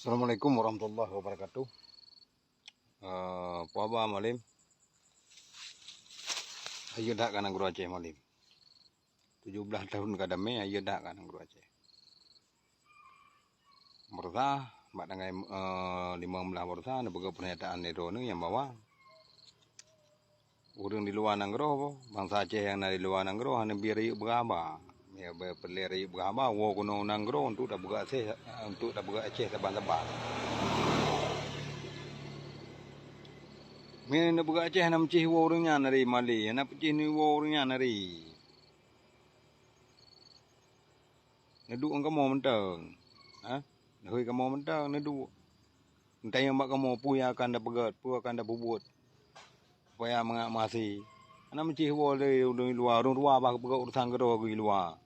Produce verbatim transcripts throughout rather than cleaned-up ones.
Assalamualaikum warahmatullahi wabarakatuh. Eh, peue haba Malem? Hayeu that ka nanggroe Aceh Malem. Tujoh blaih thon ka damé, hayeu that ka nanggroe Aceh. Meureusa, bak tanggai, eh, limong blaih Meureusa, neupeugah peurnyataan lé droeneuh nyang bahwa ureuëng di luwa nanggroe, bansa Aceh nyang na di luwa nanggroe hana bri rayeuk beuhaba. Ya, bri peureulée rayeuk beuhaba, woe keunoe nanggroe untuk tapeugah Aceh, untuk tapeugah Aceh saban-saban. Meunyoe neupeugah Aceh hana meucih woe ureuëng nyan nari Malem, hana meucih woe ureuëng nyan nari. Neuduek ngon kamoe mantong. Ha? Neuhôi kamoe mantong neuduek. Neutanyong bak kamoe peue nyang akan tapeugét, peue akan tapeubuet. Supaya mangat meuhasé. Hana meucih woe lé ureuëng luwa, ureuëng luwa bah geupeugét urusan keudroe geuh luwa.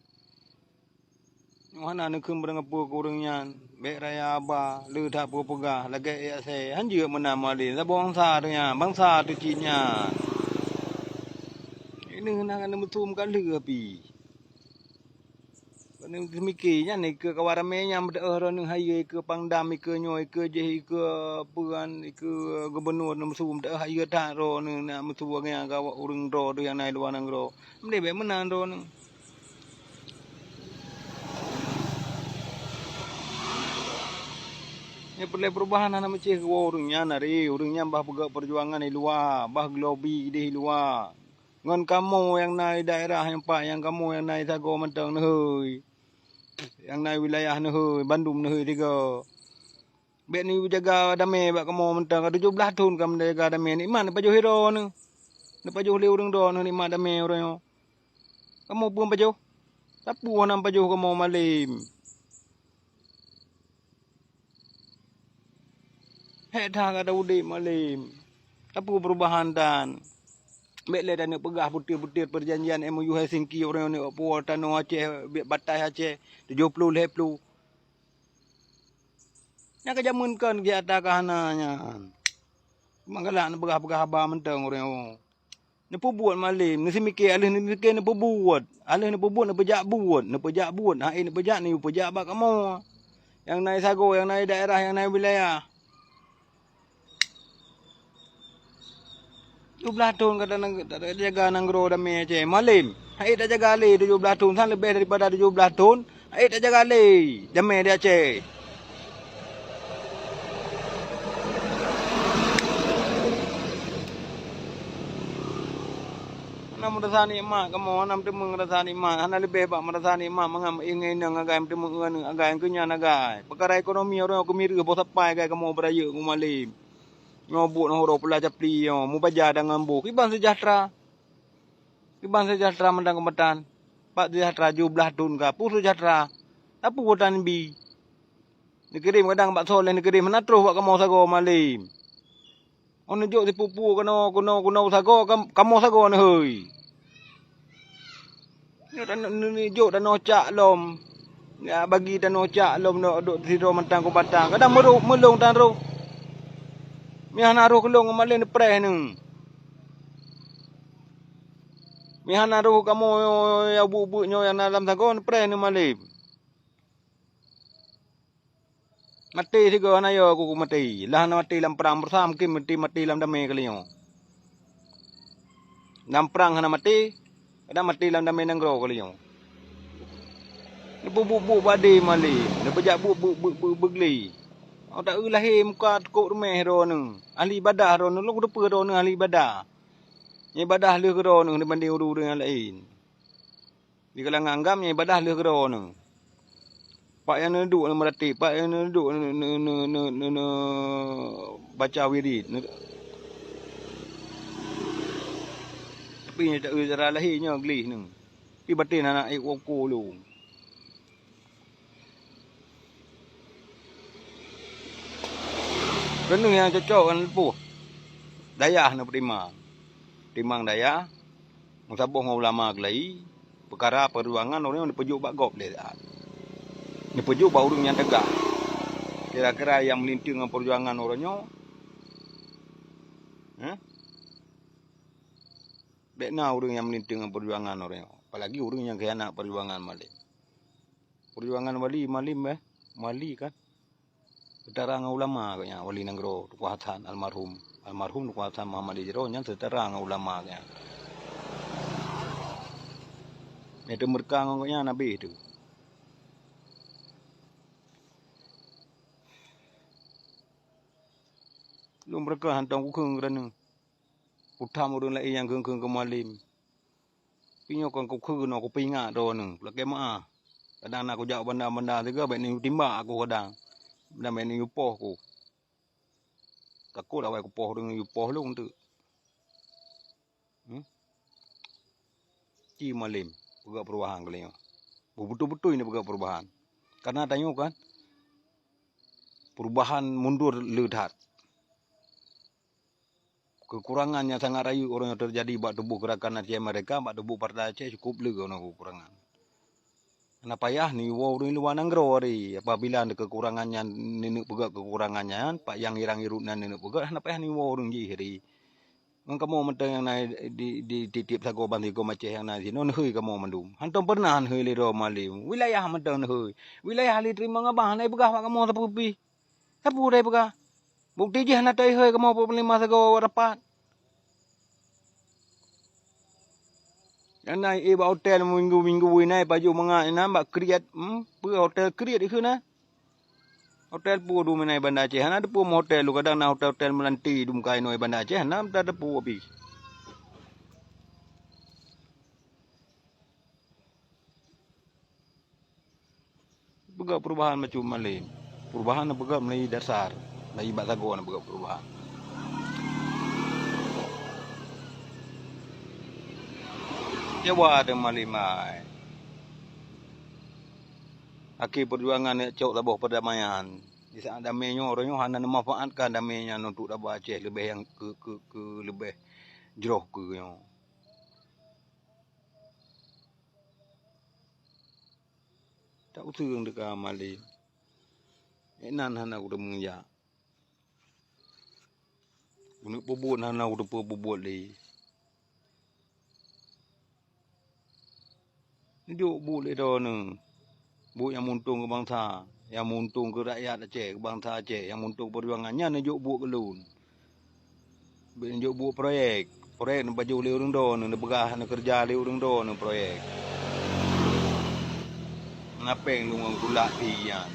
Nyoe hana neukheun beurangkapeue keu ureuëng nyan. Bék raya haba, le that peue peugah, lagée ék asée. Han jeuet meunan Malem, saboh bansa teuh nyan, bansa teuh cit nyan. Ineueh na neumeusu meukaleuh pih. Keuneuk teumike nyan, ikeue kawan ramé nyan meudeuh droeneuh hayeu, ikeue Pangdam, ikeue nyoe, ikeue jih, ikeue peue nyan, ikeue gubunur, neumeusu meudeuh hayeu that droeneuh, nak meusu ngon ureuëng droe teuh nyang na luwa nanggroe. Meudeh bék meunan droeneuh. Nyang peureulée peurubahan hana meucih woe ureuëng nyan nari, ureuëng nyan bah peugét peujuangan di luwa, bah geulobi idéh di luwa. Ngon kamoe nyang na di daerah nyoe pat, nyang kamoe nyang na di sagoe mantong neuhôi. Nyang na di wilayah neuhôi, bandum neuhôi tiga. Bék neujaga damé bak kamoe mantong, ka tujoh blaih thon ka neujaga damé, nikmat neupajoh droeneuh. Neupajoh lé ureuëng droeneuh nikmat damé uroe nyoe. Kamoe peue pajoh? Sapeue hana pajoh kamoe Malem? Hék that gata udeb Malem. Sapeue peurubahan tan? Bék lé taneuk peugah butir-butir peujanjian M O U Helsinki uroe nyoe, puwoe tanoh Aceh, bataih Aceh, tujoh ploh lhée ploh. Nyan ka jameun kon geuh ata ka hana nyan. Cuma galak neupeugah-peugah haba mantong uroe nyoe. Neupeubuet Malem, neuseumike, aleuh neusike neupeubuet. Aleuh neupeubuet, neupeujak buet, neupeujak buet, hana neupeujak, neupeujak bak kamoe. Nyang na di sagoe, nyang na di daerah, nyang na di wilayah. Tujoh blaih thon ka ta-, tajaga nanggroe damé Aceh. Malem, hana tajaga lé tujoh blaih thon, san leubeh daripada tujoh blaih thon. Hana tajaga lé damé di Aceh. Hana meurasa nikmat kamoe, hana meuteumeung rasa nikmat, hana leubeh bak meurasa nikmat mangat meuingai inong agai, meuteumeung aneuk agai, keunyan agai. Peukara ekonomi ureuëng keumireue boh sapai agai kamoe beurayeuk ngon Malem. Nyoe buet ngon uroe pula capli nyoe, mubaja dan ngon boh. Kiban seujahteura. Kiban seujahteura mantong keumatan. Pat seujahteura tujoh blaih thon ka, peue seujahteura? Sapeue tan bi? Neukirém kadang bak soe lé neukirém, hana troh bak kamoe sagoe Malem. Oh neujok sipupu keunoe, keunoe, keunoe sagoe, kam-, kamoe sagoe neuhôi. Nyoe tanoh, neujok tanoh cak lom. Ya, bagi tanoh cak lom, duek sidroe mantong kubatang. Kadang meurôh, meulông tan roh. Meuhana roh keulông Malem neupreh neuh. Meuhana roh kamoe nyang buet-buet nyoe nyang na lam sagoe neupreh neuh Malem. Maté sigoe hana yo ku maté. Lah na maté lam prang beurasa, mungken maté, maté lam damé kali nyoe. Lam prang hana maté, kadang maté lam damé nanggroe kali nyoe. Neupeubuet-buet bak adé Malem, neupeujak buet, buet, buet, buet, buet glé. Awak taeu lahé muka teukok ruméh droeneuh, ahli ibadah droeneuh, lôn kuteupeu droeneuh ahli ibadah. Nyang ibadah lheueh keu droeneuh dibandéng ureuëng-ureuëng nyang laén. Di kalangan agam nyang ibadah lheueh keu droeneuh. Pat nyang neuduek neumeuratéb, pat nyang neuduek neu-, neu-, baca wirid. Neu-, tapi nyang ta-, cara lahé nyoe gleh neuh. Tapi batén hana ék woe ko lôn. Keuneuk nyang cocok ngon leupah. Dayah neupeutimang. Timang dayah, meusaboh ngon ulama keulayi, peukara peujuangan ureuëng nyoe neupeujok bak gob lé saát. Neupeujok bak ureuëng nyang teuga. Kira-kira nyang meulinteue ngon peujuangan uroe nyoe, eh? Bék na ureuëng nyang meulinteue ngon peujuangan uroe nyoe, apalagi ureuëng nyang khianat peujuangan Malem. Peujuangan Wali, Malem, eh? Wali kan? Seutara ngon ulama geuh nyan, wali nanggroe Teungku Hasan almarhum. Almarhum Teungku Hasan Muhammad di Jero nyan seutara ngon ulama geuh nyan. Meuteumé meureuka ngon geuh nyan habéh teuh. Lôn meureuka hántom kukheun keureuna kutham ureuëng laén nyang kheun-kheun keu mualem. Pih nyoe kon kukheun, nyoe kupeuingat droeneueh, lakée meuáh. Kadang na kujak banda-banda sigoe, bék neuyue timbak aku kadang. Dan bék neuyue poh ku. Takot awai kupoh ureuëng, yue poh lôn teuk. Hmm? Ci mualem peugah peurubahan kali nyoe. Beutôi-beutôi ni peugah peurubahan. Karena tanyoe kan, peurubahan mundur le that. Keukurangan nyang sangat rayeuk uroe nyoe teujadi bak tuboh Geurakan Aceh Merdeka, bak tuboh Partai Aceh cukôp le keunoe keukurangan. Hana payah neuwoe ureuëng luwa nanggroe hari apabila keukurangan nyan neuneuk peugah keukurangan nyan, pak nyang irang irut nan neuneuk peugah, hana payah neuwoe ureuëng jih hari. Ngon kamoe mantong nyang na di, di tieb-tieb sagoe ban sigoe Aceh nyang na sinoe, neuhôi kamoe mandum. Hántom peureunah neuhôi lé droe mualem. Wilayah mantong neuhôi. Wilayah lé teurimong abang hana jipeugah bak kamoe sapeue pih. Sapeue dai peugah? Bukti jih hana teuhôi kamoe peuet ploh lima sagoe rapat. Nyang na ié bak hotel minggu-minggu inan pajoh mangat inan bak kriet, hmm, peue hotel kriet ikheun na? Hotel peue dum inan Banda Aceh? Hana teupeue meuhotel, kadang na hotel-hotel meulanti dum ka inoe Banda Aceh, hana teupeue pih. Peugah perubahan macam malem. Perubahan na peugah melalui dasar, melalui bak sagoe na peugah perubahan. Kecewa teuma malem ai. Akhé peujuangan neuk cok saboh perdamaian. Di saat damai nyoe, uroe nyoe hana neumanfaatkan damai nyan untuk daba Aceh leubeh nyang keu, keu, keu leubeh jroh keu nyoe. Tak useueng teuka malem. Inan hana kuteumé jak. Keuneuk peubuet hana kuteupeu peubuet lé. Neujok buet lé droeneueh. Buet nyang meuuntông keu bansa, nyang meuuntông keu rakyat Aceh, keu bansa Aceh, nyang meuuntông peujuangan, nyan neujok buet keu lôn. Bék neujok buet proyek. Proyek neupajoh lé ureuëng droeneueh, neupeugah neukeureuja lé ureuëng droeneueh proyek. Hana péng lôn ngon kulak pih nyan.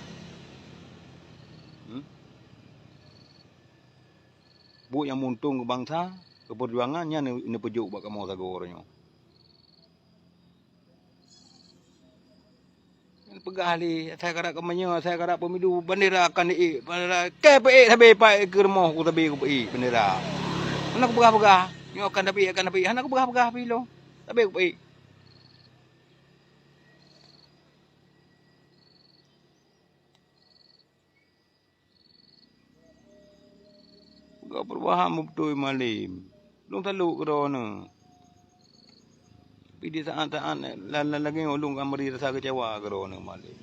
Hmm? Buet nyang meuuntông keu bansa, keu peujuangan nyan neupeujok bak kamoe sagoe uroe nyoe. Peugah lé, asai karab kampanye, asai karab pemilu, bendera akan diék, bendera, kée peuék sabe pat keu rumoh ku sabe kupeuék bendera. Hana kupeugah-peugah, nyoe akan tapeuék, akan tapeuék, hana kupeugah-peugah pih lôn, sabe kupeuék. Peugah perubahan beutôi malem. Lôn salok keu droeneueh. Tapi di saat-saat la-, la-, lagée nyoe lôn ka meuri rasa keucewa keu droeneueh malem.